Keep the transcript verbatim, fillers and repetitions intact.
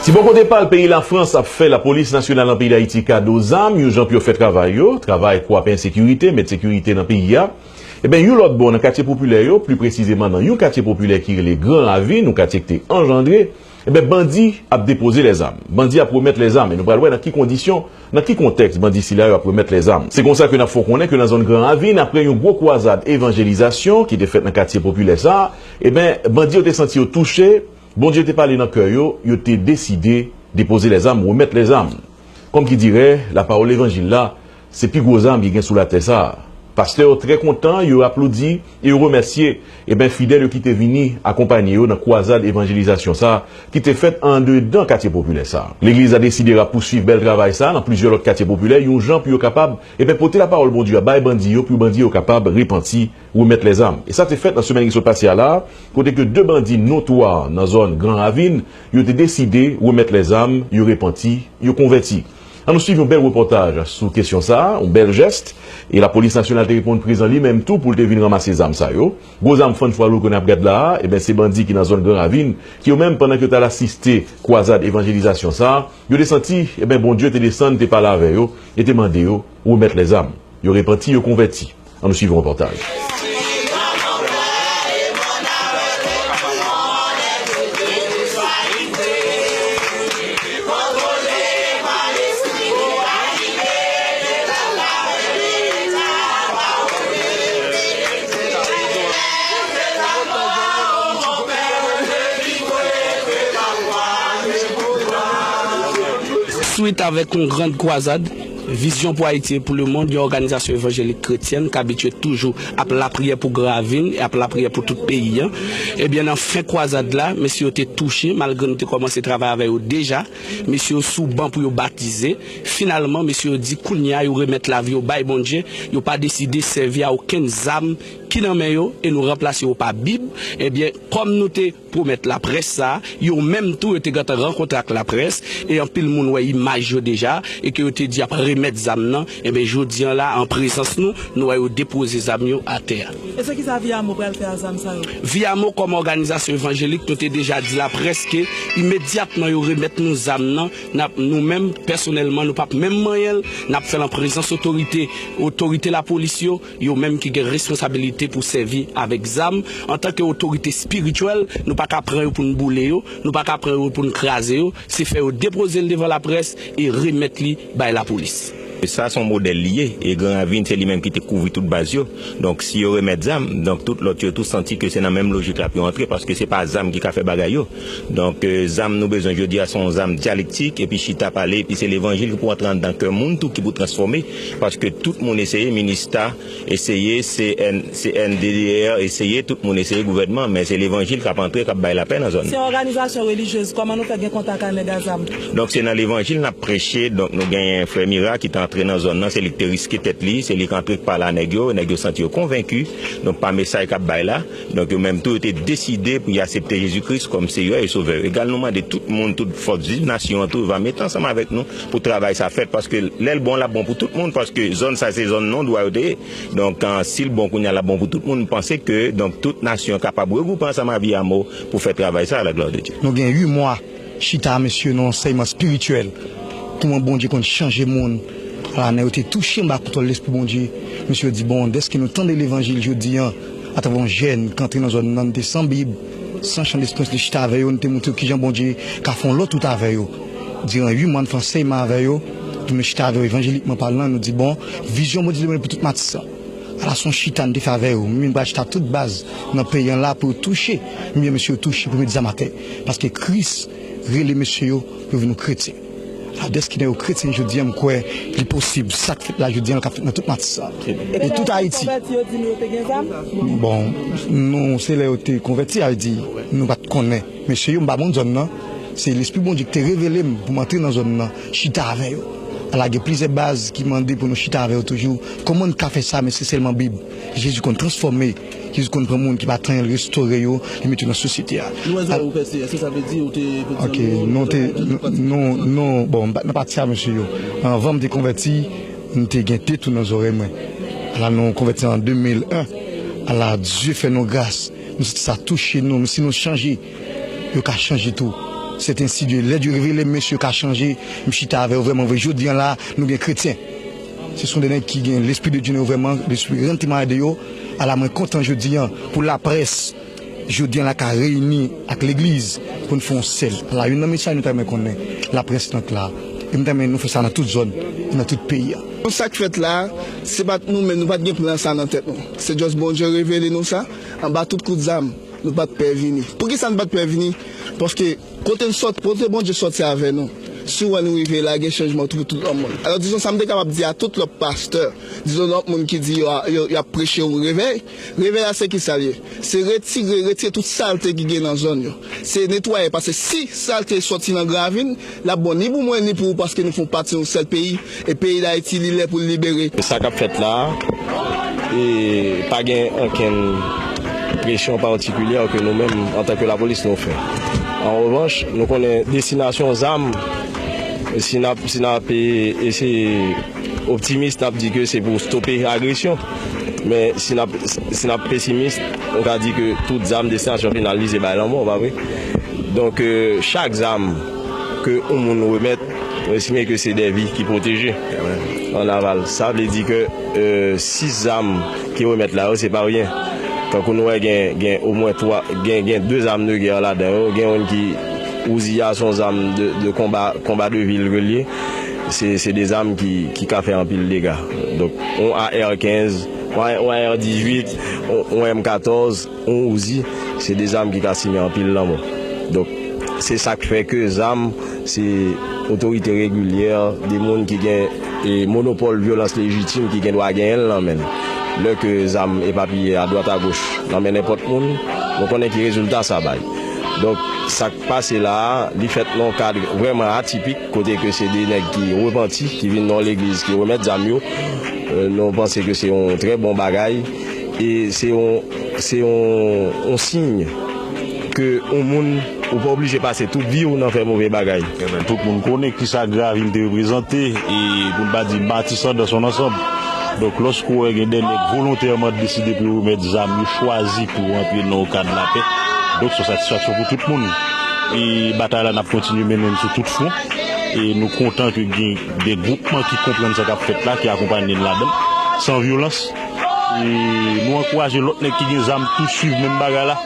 Bò kote pa l, peyi Lafrans ap fè Lapolis Nasyonal nan peyi Dayiti kado zam, yon jan pou yo fè travay yo, travay pou ap ensekirite, met sekirite nan peyi a. Ebyen, yon lòt bò, nan katye popilè yo, pli presizeman nan yon katye popilè ki rele Gran Ravin, yon katye ki te anjandre, ebyen, bandi ap depoze lèzam. Bandi ap remèt lèzam, e nou pral wè nan ki kondisyon, nan ki kontèks bandi sila yo ap remèt lèzam. Se konsa ke n ap fè w konnen ke nan zòn Gran Ravin, apre yon gwo kwazad evanjelizasyon ki te fèt nan katye popilè sa a, ebyen, bandi yo te santi yo touche, Bondye te pale nan kè yo, yo te deside depoze lèzam, remèt lèzam. Kòm ki dirè, lapawòl levanjil la, se pi gwo zam ki gen sou latè sa a. Pastè yo trè kontan, yo aplodi e yo remèsye, ebyen, fidèl yo ki te vini akonpanye yo nan kwazad evanjelizasyon sa a, ki te fèt andedan katye popilè sa a. Legliz la deside rapousuiv bèl travay sa a nan plizyè lòt katye popilè, yon jan pou yo kapab, ebyen, pote lapawòl Bondye a bay bandi yo, pou bandi yo kapab repanti, remèt lèzam. E sa te fèt nan semèn ki sot pase a la, kote ke de bandi notwa nan zòn Gran Ravin, yo te deside remèt lèzam, yo repanti, yo konvèti. Ann nou swiv yon bèl repòtaj sou kesyon sa a, yon bèl jès, e Lapolis Nasyonal te reponn prezan li menm tou pou l te vin ranmase zam sa yo. Gwo zam fann fwa lou ke n ap gad la a, ebyen, se bandi ki nan zòn Gran Ravin, ki yo menm, pandan ke yo t al asiste kwazad evanjelizasyon sa a, yo te santi, ebyen, Bondye te desann, te pale avè yo, e te mande yo remèt lèzam. Yo repanti, yo konvèti. Ann nou swiv yon repòtaj. Swit avèk yon grand kwazad, Vizyon pou Ayiti e pou lemonn, yon òganizasyon evanjelik kretyèn k abitye toujou ap lapriyè pou Gran Ravin e ap lapriyè pou tout peyi a. Ebyen, nan fen kwazad la, mesye yo te touche, malgre nou te kòmanse travay avè yo deja. Mesye yo sou ban pou yo batize. Finalman, mesye yo di kounye a yo remèt lavi yo bay Bondye, yo pa deside sèvi a okenn zam ki nan men yo e nou ranplase yo pa Bib. Ebyen, kòm nou te pwomèt laprès sa a, yo menm tou yo te gentan rankontre ak laprès, e anpil moun wè imaj yo deja, e ke yo te di y ap remèt zam nan, enben jodi an la, an prezans nou, nou wè yo depoze zam yo atè a. E se kisa Viyamo pral fè a zam sa yo? Viyamo, kòm òganizasyon evanjelik, nou te deja di laprès ke imedyatman yo remèt nou zam nan, n ap, nou menm, pèsonèlman, nou p ap menm manyen l, n ap fè l an prezans otorite, otorite lapolis yo, yo menm ki gen responsabilite pou sèvi avèk zam, antanke otorite espirityèl, nou pa ka pran yo pou n boule yo, nou pa ka pran yo pou n kraze yo, se fè yo depoze l devan laprès e remèt li bay lapolis. Sa se yon modèl li ye, e Gran Ravin se li menm ki te kouvri tout baz yo. Donk, si yo remèt zam, donk tout lòt yo tou santi ke se nan menm lojik la pou yo antre, paske se pa zam ki ka fè bagay yo. Donk, e, zam nou bezwen jodi a se yon zam dyalektik, epi chita pale, epi se levanjil ki pou antre anndan kè moun tou, ki pou transfòme, paske tout moun eseye, Minista eseye, C N, C N D D R eseye, tout moun eseye, gouvènman, men se levanjil k ap antre, k ap bay lapè nan zòn nan. Se yon òganizasyon relijyez, kòman nou fè gen kontak a nèg a zam? Donk, se nan levanjil n ap preche, donk, nou genyen frè Mira ki te antre nan zòn nan, se li ki te riske tèt li, se li ki antre k pale a nèg yo, nèg yo santi yo konvenki, donk, pa mesaj k ap bay la, donk, yo menm tou, yo te deside pou y aksepte Jezi Kris kòm Seyè e Sovè yo. Egal, nou mande tout moun, tout fòs viv nasyon an tou, va mete ansanm avèk nou pou travay sa fèt, paske lè l bon, l ap bon pou tout moun, paske zòn sa, se zòn non dwa yo te ye. Donk, an, si l bon kounye a, l ap bon pou tout moun. M panse ke, donk, tout nasyon kapab regwoupe ansanm a Viyamo pou fè travay sa, a la glwa de Dye. Nou gen uit mwa chita a mesye nan ansèyman espirityèl. Kouman Bondye konn chanje moun. Ala, nèg yo te touche anba kontwòl Lespri Bondye. Mesye yo di, bon, dèske nou tande levanjil jodi a, atravè yon jèn k antre nan zòn nan, nou te san Bib, san chan desperans, nou te chita avè yo, nou te montre yo kijan Bondye ka fè yon lòt wout avè yo. Diran uit mwa, nou fè ansèyman avè yo, nou chita avè yo evanjelikman palan, nou di, bon, vizyon Bondye te ban nou pou tout Matisan. Ala, se yon chita nou te fè avè yo. Mwen menm pral chita tout baz nan peyi an la pou yo touche. Mwen menm mesye yo touche pou yo met zam atè. Paske Kris rele mesye yo pou yo vin yon kretyen. Ala, dèske nèg yo kretyen jodi a, m kwè li posib. Sa k fèt la jodi a, l ka fèt nan tout Matisan. E tout Ayiti. Konvèti yo di nou yo te gen zam? Bon, nou, se lè yo te konvèti, a vle di, nou pa t konnen. Mesye yo, m pa moun zòn nan. Se Lespri Bondye ki te revele m pou m antre nan zòn nan, chita avè yo. Ala, gen plizyè baz ki mande pou nou chita avè yo toujou. Kòman n ka fè sa, men se sèlman Bib. Jezi konn transfòme, Jezi konn pran moun ki pa t anyen, l restore yo, li mete yo nan sosyete a. Nou wè zòrèy ou pèse, èske sa vle di ou te... Ok, nou te, nou, nou, bon, m pa t nan pati a, mesye yo. Anvan m te konvèti, m te gen tete tou nan zòrèy mwen. Ala, nou konvèti an de mil en. Ala, Dye fè nou gras. Nou santi sa touche nou, men si nou chanje, yo ka chanje tou. C'est ainsi Dieu. Lè Dye revele, mesye, ka chanje. M chita avè yo vrèman vre. Jodi an la, nou gen kretyen. Se son de nèg ki gen lespri de Dye nan yo vrèman, lespri rann ti malade yo. Ala mwen kontan jodi an pou laprès. Jodi an la ka reyini ak legliz pou n fè yon sèl. Ala youn nan mesaj nou ta renmen konnen. Laprès lan k la. E m ta renmen nou fè sa nan tout zòn, e nan tout peyi a. Sa k fèt la, se pa t nou menm, nou pa t gen plan sa nan tèt nou. Se just Bondye revele nou sa, anba tout kout zam. Nou pa t pè vini. Poukisa n pa t pè vini? Paske kote n sòt, kote Bondye sòti avè nou, si w wè nou rive la, gen chanjman tou pou tout lòt moun. Alò, dizon sa m te kapab di a tout lòt pastè, dizon lòt moun ki di yo, yo, y ap preche yon revèy. Revèy la se ki sa l ye? Se retire, retire tout salte ki gen nan zòn yo. Se netwaye, paske si salte sòti nan gravin, l ap bon ni pou mwen ni pou ou, paske nou fè pati yon sèl peyi. E peyi Dayiti, li lè pou l libere. Sa k ap fèt la a, e pa gen ankenn presyon patikilyè ke nou menm, antanke lapolis, nou fè. An revanch, nou konnen destinasyon zam, si n ap, si n ap, e, eseye optimis, n ap di ke se pou stope agresyon. Men si n ap, si n ap pesimis, nou ka di ke tout zam, destinasyon final li se bay lanmò, pa vre? Donk, e, chak zam ke yon moun remèt, nou estime ke se de vi ki pwoteje an aval. Sa vle di ke, e, sis zam ki remèt la yo, se pa ryen. Tankou nou wè gen, gen omwen twa, gen, gen de zam de gè ladan yo, gen youn ki Uzi a, se yon zam de, de konba, konba de vil ke l ye. Se, se de zam ki, ki ka fè anpil dega. Donk, yon A R kenz, yon, yon A R dizuit, yon, yon M katòz, yon Uzi, se de zam ki ka simen anpil lanmò. Donk, se sa k fè ke zam, se otorite regilyè, de moun ki gen, e, monopòl vyolans lejitim ki gen dwa genyen l nan men l. Lè ke zam epapiye adwat agoch nan men nenpòt moun, nou konnen ki rezilta sa bay. Donk, sa k pase la a, li fèt nan yon kad vrèman atipik, kote ke se de nèg ki repanti, ki vin nan yon legliz, ki remèt zam yo. E, nou panse ke se yon trè bon bagay. E se yon, se yon, yon siy ke yon moun, ou pa oblije pase tout vi w nan fè move bagay. Tout moun konnen kisa Gravin te reprezante, e pou n pa di Matisan dans son ensemble. Donk, lòske w wè gen de nèg volontèman deside pou yo remèt zam, yo chwazi pou rantre nan yon kad lapè, donk, se yon satisfaksyon pou tout moun. E batay la, n ap kontinye mennen l sou tout fwon. E nou kontan ke gen de gwoupman ki konprann sa k ap fèt la, ki akonpaye n ladan l, san vyolans. E nou ankouraje lòt nèg ki gen zam tou swiv menm bagay la.